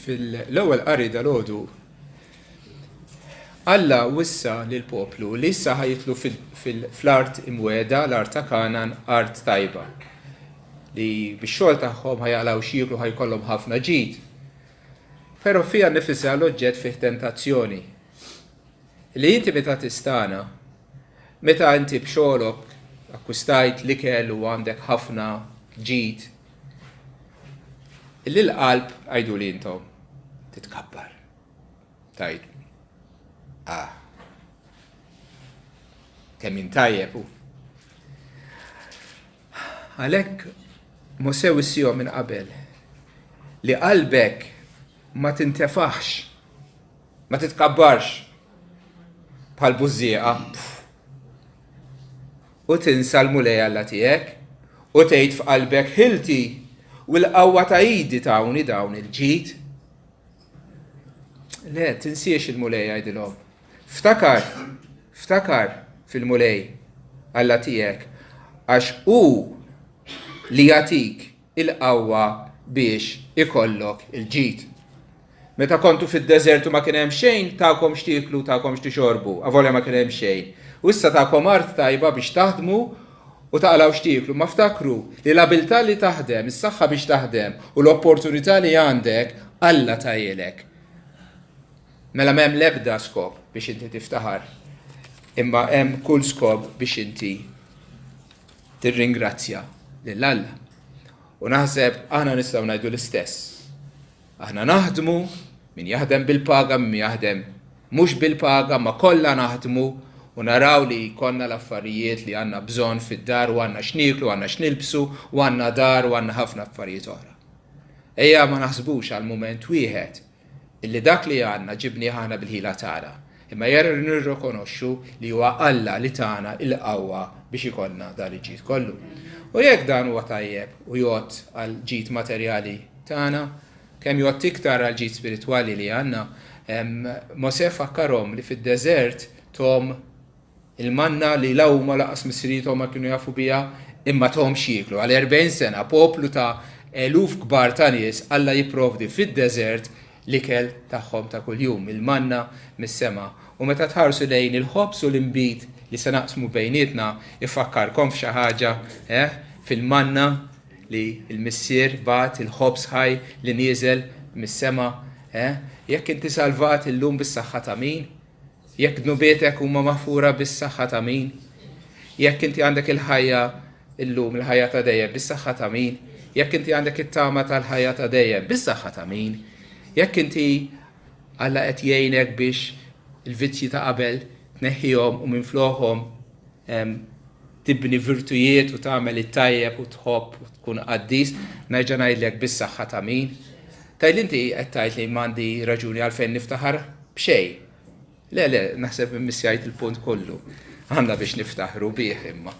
Fil-ewwel qari dalgħodu Alla wissa lill-poplu li issa ħa jidħlu fl-art imwiegħda, l-art ta' Kanan, art tajba. Li bix-xogħol tagħhom ħa jaqilgħu x'jieklu ħa jkollhom ħafna ġid. Però fiha nnifisha l-oġġett fih tentazzjoni. Li inti meta tistagħna, meta inti b'xogħlok akkwistajt l-ikel u għandek ħafna ġid, li l-qalb għiduli intom titkabbar. Tgħid, ah, kemm jien tajjeb u. Għalhekk Mosè wissihom minn qabel li qalbek ma tintefaħx Ma titkabbarx bħal bużżieqa u tinsa l-Mulej Alla tiegħek u tgħid f'qalbek ħilti u l-qawwa ta' idi tawni dawn il-ġid. Le, tinsiex il-Mulej jgħidilhom. Ftakar, ftakar fil-Mulej Alla tiegħek għax hu li jagħtik il-qawwa biex ikollok il-ġid. Meta kontu fid-deżert u ma kien hemm xejn, takom x'tieklu, takom x'tixorbu, avolja ma kien hemm xejn. U issa takom art tajba biex taħdmu u taqalgħu x'tieklu. Ma ftakru li l-abiltà li taħdem, is-saħħa biex taħdem u l-opportunità li għandek, Alla tahielek. Mela m'hemm l-ebda skop biex inti tiftaħar, imma hemm kull skop biex inti tirringrazzja lil Alla. U naħseb aħna nistgħu ngħidu l-istess. Aħna naħdmu, min jaħdem bil-paga, min jaħdem mhux bil-paga, ma kollha naħdmu u naraw li jkollna l-affarijiet li għandna bżonn fid-dar u għandna x'nieklu, għandna x'nilbsu, u għandna dar u għandna ħafna affarijiet oħra. Ejja ma naħsbux għal mument wieħed illi dak li għandna ġibnieh aħna bil-ħila tagħna, imma ejja nirrikonoxxu li huwa Alla li tana l-qawwa biex ikollna dan il-ġid kollu. U jekk dan huwa tajjeb u jgħodd għall-ġid materjali tagħna, kemm jgħodd iktar għall-ġid spiritwali li għandna. Mosè fakkarhom li fid-deżert thom Il-manna li la huma lanqas missiriethom ma kienu jafu biha, imma tahom x'jieklu. Għal 40 sena, poplu ta' eluf kbar ta' nies, Alla jipprovdi fid-deżert l-ikel tagħhom ta' kuljum, il-manna mis-sema. U meta tħarsu lejn il-ħobż u l-inbid li se naqsmu bejnietna, ifakkarkom f'xi ħaġa, eh? Fil-manna li l-Missier bagħat, il-ħobż ħaj li nieżel mis-sema, eh? Jekk inti salvat illum bis-saħħa ta' min? Jekk dnubietek huma maħfura bis-saħħa ta' min? Jekk inti għandek il-ħajja illum, il-ħajja ta' dejjem, bis-saħħa ta' min? Jekk inti għandek it-tama tal-ħajja ta' dejjem, bis-saħħa ta' min? Jekk inti Alla qed jgħinek biex il-vizzji ta' qabel tneħħihom u minflokhom tibni virtujiet u tagħmel it-tajjeb u tħobb u tkun qaddis, nerġa' ngħidlek bis-saħħa ta' min? Tgħidli inti qed tgħid li m'għandi raġuni għalfejn niftaħar b'xejn. Le, le, naħseb immissjajt il-punt kollu. Għandna biex niftaħru bih imma.